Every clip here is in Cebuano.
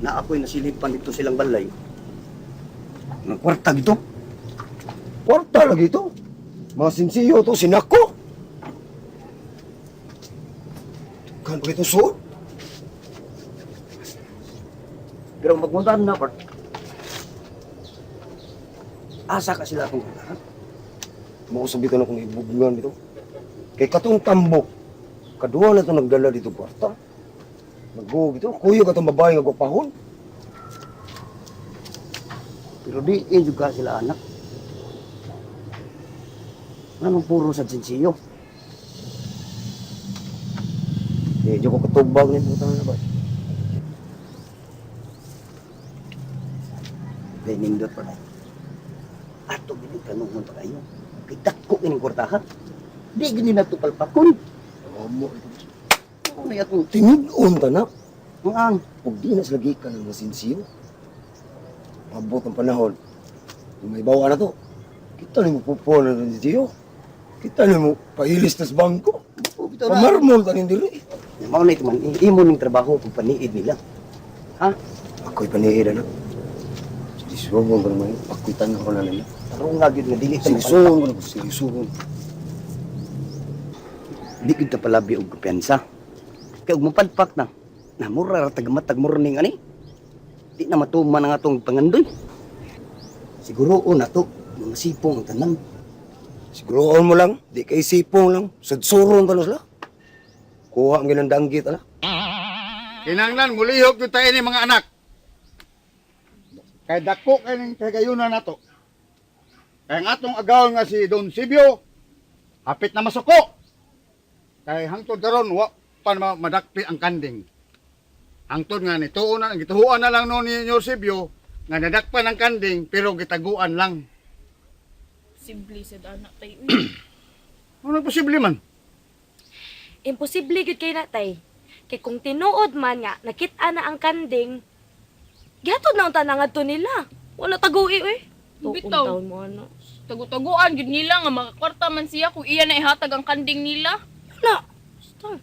Na ako'y nasilipan dito silang balay. Ng kwarta gito. Kwarta lagi to. Mga sinsiyo to, sinako. Kan pa ito suod? Pero magmuntahan na, part. Asa ka sila akong kwarta, ha? Mausap dito na kung ibugngan dito. Kay katong tambo, kaduha na ito nagdala dito kwarta. Nag-go dito, kuyo katong babae nga gwapahon. Pero di injud ka sila anak. Anong puro sa sinsiyo? Medyo ko katubag ni putang na ba. Kay nindot pa na. Ato gini kanungon pa kayo. Kay dako kining kwarta ha. Di gini na to palpakon. Amo ito. Ano na atong Tinud-on ta na. ang Ug di na sila gikan ng mga sinsiyo. Abot ang panahon. Kung may bawa na to, kita ni mo pupuan na ng sinsiyo. Kita ni mo pailis na sa bangko. Oh, bitaw na. Pamarmol ta nin diri. Mao na ito man, imo ning trabaho pag paniid nila. Ako'y paniid na. Seryosohon ko naman. Ako'y tanaw na nila. Tarong nga gyud nga dili ta mapalpak. Seryosohon ko na. Seryosohon. Di gyud ta palabi og kumpiyansa. Kay og mapalpak na, na mura ra tag matag morning ani. Di na matuman ang atong pangandoy. Siguro na to, mga sipong ang tanan. Siguroon mo lang. Di kay sipong lang. Sudsuron ka na sila. Kuha ang ginandanggit, ala. Kinanglan mulihok gyud tayo ni mga anak. Kay dako kay ning kagayunan nato. Kay ang atong agaw nga si Don Sibio hapit na masuko. Kay hangtod karon wa pa na madakpi ang kanding. Hangtod nga nituon na gituhuan na lang no ni Senyor Sibio nga nadakpan ang kanding pero gitaguan lang. Simple sad anak tay. Uy. Ano posible man? Imposible gyud kay natay. Kay kung tinuod man nga nakita na ang kanding, gihatod na unta na ngadto nila. Wala tagui oy. Bitaw. Taon mo ano. Tagu-taguan gyud nila nga makakwarta man siya kung iya na ihatag ang kanding nila. Na. Stop.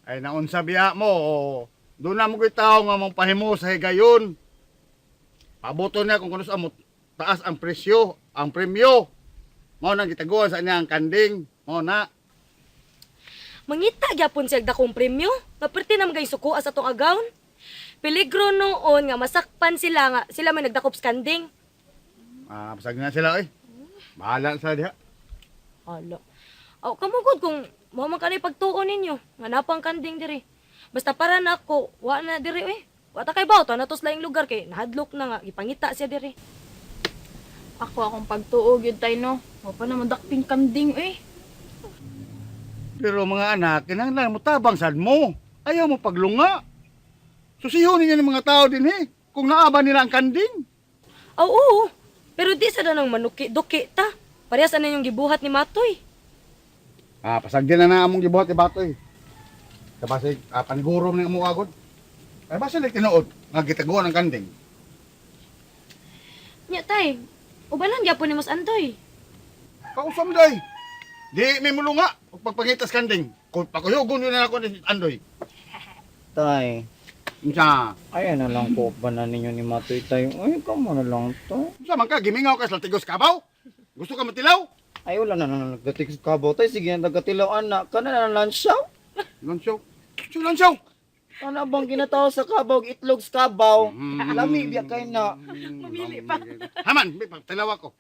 Ay naunsa biya mo, doon na mo ko'y tao nga mong pahimo sa higayon. Pabuto niya kung kuno sa mo taas ang presyo, ang premyo. Mao nang gitaguan sa niya ang kanding. Mao na. Mangita gyapon siya dakong premyo. Nga perti na magay suko sa atong agawon. Peligro noon nga masakpan sila nga sila may nagdakop sa kanding. Ah, basag na sila oy. Bahala na sila diha. Hala. Aw, kamugod kung mao man kanay pagtuon ninyo nga napang kanding diri. Basta para nako, wa na diri oy. Wa ta kay baw, na to sa laing lugar kay nahadlok na nga gipangita siya diri. Ako akong pagtuo gyud tay no. Wa pa na madakping kanding uy. Pero mga anak, kinahanglan mo tabang sad mo. Ayaw mo paglunga. Susihon ninyo ng mga tao din eh. Kung naaba nila ang kanding. Aw, oo. Pero di sa danang manuki-duki ta. Parehas ana yung gibuhat ni Matoy. Ah, pasag din na na among gibuhat ni Batoy. Kapasig, panigurom ng among agod. Ay, basta lang tinuod nga gitaguan ang kanding. Nya tay, ubanan gyapon ni Mas Andoy. Kausam day. Di may mulunga ug pagpangitas kanding. Kung pakuyugon yun na ako ni Andoy. Tay, Unsa? ayan na lang ko pa na ninyo ni Matoy tayo. Ay, kamo na lang to. Unsa man ka gimingaw ka sa tigos kabaw? Gusto ka matilaw? Ay, wala na na nagdating sa kabaw tay. Sige na nagkatilaw, anak. Kana na lang siya. Lansyaw. Siya lansyaw. Kana bang ginataw sa kabaw, itlog sa kabaw. Lami, biya kay na. Mamili pa. Haman, may pagtilaw ako.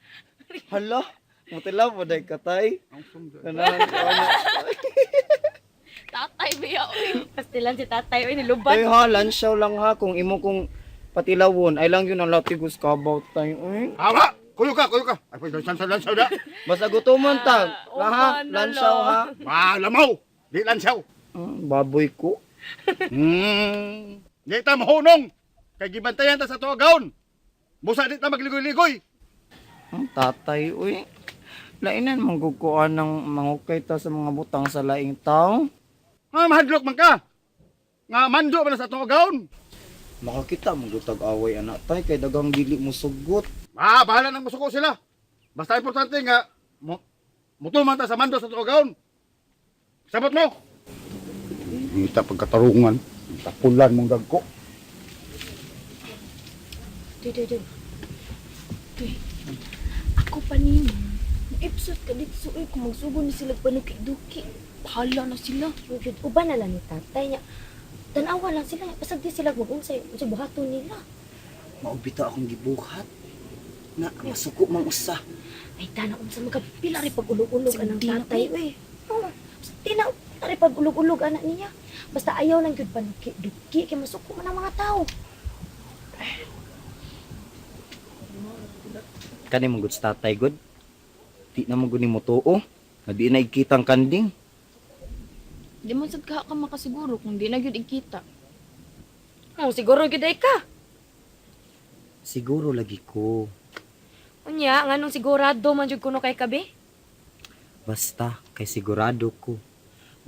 Hala, matilaw mo day ka tay. Kana lang ko, anak. Tatay biya uy. Pastilan si tatay oy niluban. Ay ha, lansyaw lang ha. Kung imo kong patilawon, ay lang yun ang latigos kabaw tay. Ay. Hawa! Kuyo ka, kuyo ka. Ay, pwede, lansyaw, lansyaw na. Basta gutomon ta. Ah, Ha, uban na lansyaw ha. Ma, lamaw. Di lansyaw. Baboy ko. Di ta mahunong. Kay gibantayan ta sa tuagaon. Busa di ta magligoy-ligoy. Tatay, uy. Lainan manggukuan ng mangukay ta sa mga butang sa laing tao. Nga mahadlok man ka. Nga mando man na sa tuagaon. Makakita manggutag away anak tay kay daghang dili mo sugot. Ah, bahala nang musuko sila. Basta importante nga mo mutuman ta sa mando sa tugaon. Sabot mo. Ngita pagkatarungan, tapulan mong dagko. Tuy, tuy, tuy. Tuy. Ako pa nimo. Naipsot ka dito oy kung magsugod ni sila panuki-duki. Bahala na sila. Yun, uban na lang ni tatay niya. Tanawa lang sila. Pasag di sila kung unsay, unsay buhaton nila. Maubito akong gibuhat. Na masuko mang usa. Ay, tana unsa magkapila rin pag ulog-ulog Sige, anang di na, tatay, uy. Oo. Di na rin pag ulog-ulog anak niya. Basta ayaw lang gyud panuki-duki kay masuko man ang mga tao. Kani mong good sa tatay good. Di na mo gud nimo tuo. Nga di na ikitang kanding. Di man sad ka makasiguro kung di na gyud ikita. Oh, siguro gyud ay ka. Siguro lagi ko. Unya, nganong sigurado man jud kuno kay kabe? Basta kay sigurado ko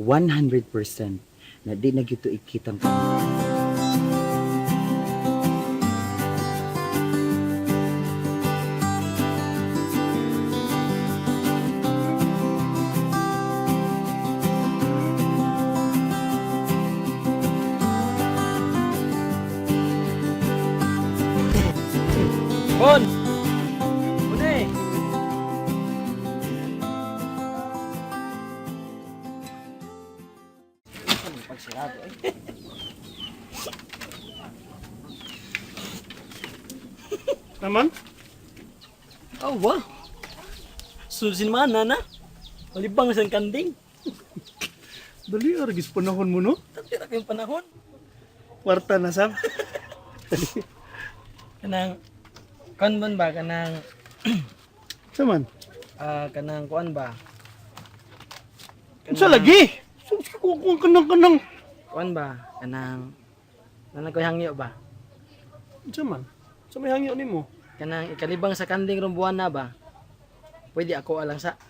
100% na di na gyud to ikitang kanding. Bon! Une! Naman? Awa! Susin man na. Malibang sa kanding. Dali, aragis panahon mo, no? Tira kayong panahon. Kwarta na, Sam. Kanang kuan man ba kanang Saman? Kanang kuan ba? Unsa lagi? Sus, kukuha ka ng kanang. Kuan ba kanang nanang koy hangyo ba? Unsa man? Sa may hangyo nimo? Kanang ikalibang sa kanding rong buwan na ba? Pwede ako alang sa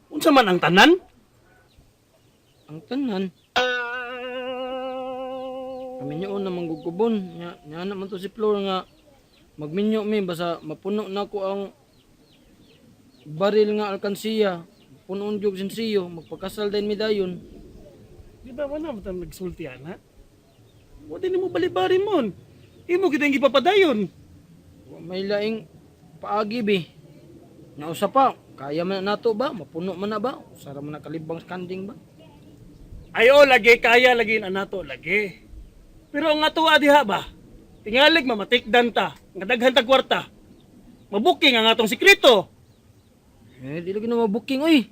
Unsa man ang tanan? ang tanan. Kami na manggugubon. Nya, nya na man to si Flor nga magminyo mi basta mapuno na ko ang baril nga alkansiya. Punon jug sinsiyo, magpakasal din mi dayon. Di ba wala mo tang nagsulti ana? Wa din mo balibari mon. Imo gid ang gipapadayon. Wa may laing paagi bi. Nausa pa, kaya man na nato ba? Mapuno man na ba? Usara man na kalibang sa kanding ba? Ayo lagi kaya lagi na nato lagi. Pero ang ato diha ba? Tingalig mamatikdan ta, nga daghan tag kwarta. Mabuking ang atong sikreto. Eh, di lagi na mabuking oy.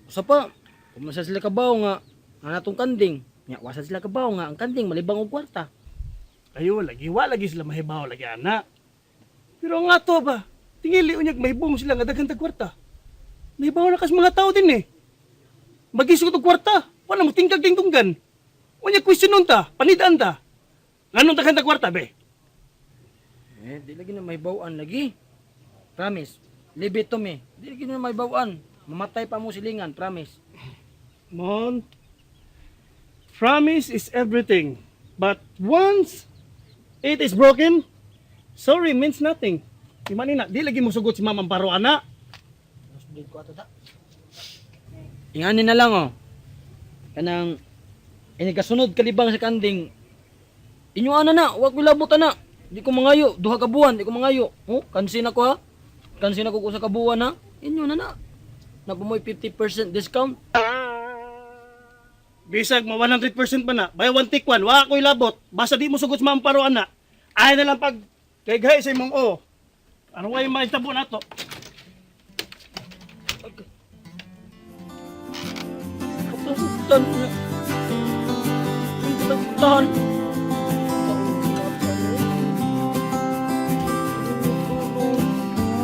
Usa pa, kumasa sila kabaw nga nga natong kanding. Nya wasa sila kabaw nga ang kanding malibang og kwarta. Ayo lagi wa lagi sila mahibaw lagi ana. Pero ang ato ba? Tingili unyag mahibong sila nga daghan tag kwarta. Mahibaw na kas mga tao din eh. Magisog og kwarta, wala mo tingkag ding tunggan. Unyag question nun ta, panidaan ta. Nganong daghan tag kwarta be? Eh, di lagi na may bawaan lagi. Promise. Leave it to me. Di lagi na may bawaan. Mamatay pa mo silingan, promise. Mon, promise is everything. But once it is broken, sorry means nothing. Imani na, di lagi mo sugot si Ma'am Amparo ana. Nosebleed ko ato ta. Ingani na lang oh. Kanang ini kasunod kalibang sa kanding. Inyo ana na, wa ko labot ana. Di ko mangayo, duha ka buwan, di ko mangayo. Oh, kansin ako ha. Kansin ako ko sa kabuwan ha. Inyo na na. Napumoy 50% discount. Bisag mo 100% pa na, buy one take one, wa ako'y labot. Basta di mo sugot si Ma'am Amparo ana. Ay na lang pag kay sa imong o. Ano kay mahitabo nato? Katakutan niya. Ang katakutan.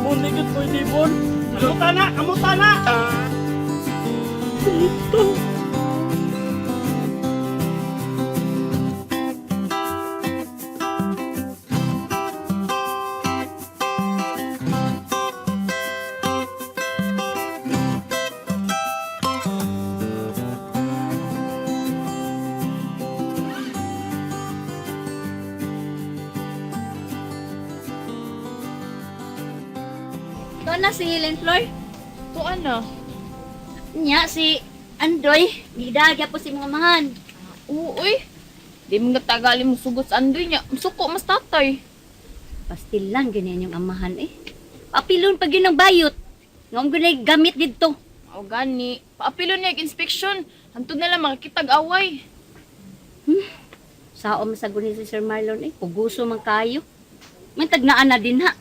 Munigit mo hindi, Bon. Kamuta na, kamuta na. Dito. To na si Helen Flor. To ana. Nya si Andoy, gidagya po si mga mahan. Oo, uy. Di mo tagali mo sugot sa andoy niya. Suko mas tatay. Pastilan ganyan yung amahan eh. Papilon pag yun ang bayot. Nga ang gunay gamit dito. O gani, paapilo niya yung inspection. Hantod na lang makikitag away. Sao masagunin si Sir Marlon eh. Puguso man kayo. May tagnaan na din ha.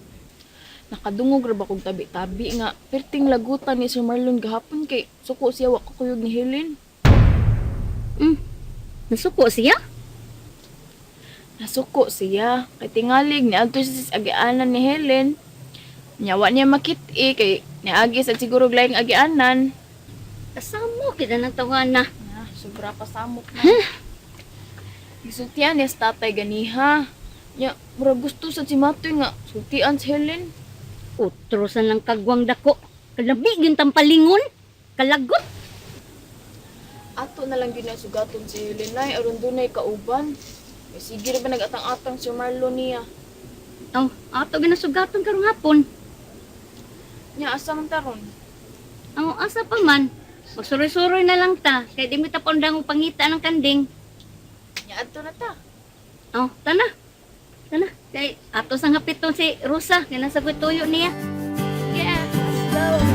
Nakadungog ra ba kog tabi-tabi nga. Perting lagutan ni Sir Marlon gahapon kay suko siya wa ko kuyog ni Helen. Nasuko siya? Nasuko siya. Kay tingalig niadto siya sa agianan ni Helen. Nya wa niya makit-i kay niagi sa siguro laing agianan. Kasamo kita ng tawana. Ah, sobra pa samok na. Gisultian niya sa tatay ganiha. Nya, murag gusto sa si Matoy nga sultian si Helen. Utrosan lang kagwang dako. Kalabi yung tampalingon. Kalagot. Ato na lang gyud na sugaton si Helen nay aron dunay kauban. Kay sige ra ba nagatang-atang si Marlon niya. Oh, ato ginasugaton karong hapon. Nya asa man taron? Ang asa pa man. Magsuroy-suroy na lang ta. Kaya di mo tapondang pangita ng kanding. Nya adto na ta. Oh, tana. Tana. Kay ato sang hapit si Rosa. Kaya nasa tuyo niya. Yeah, let's go.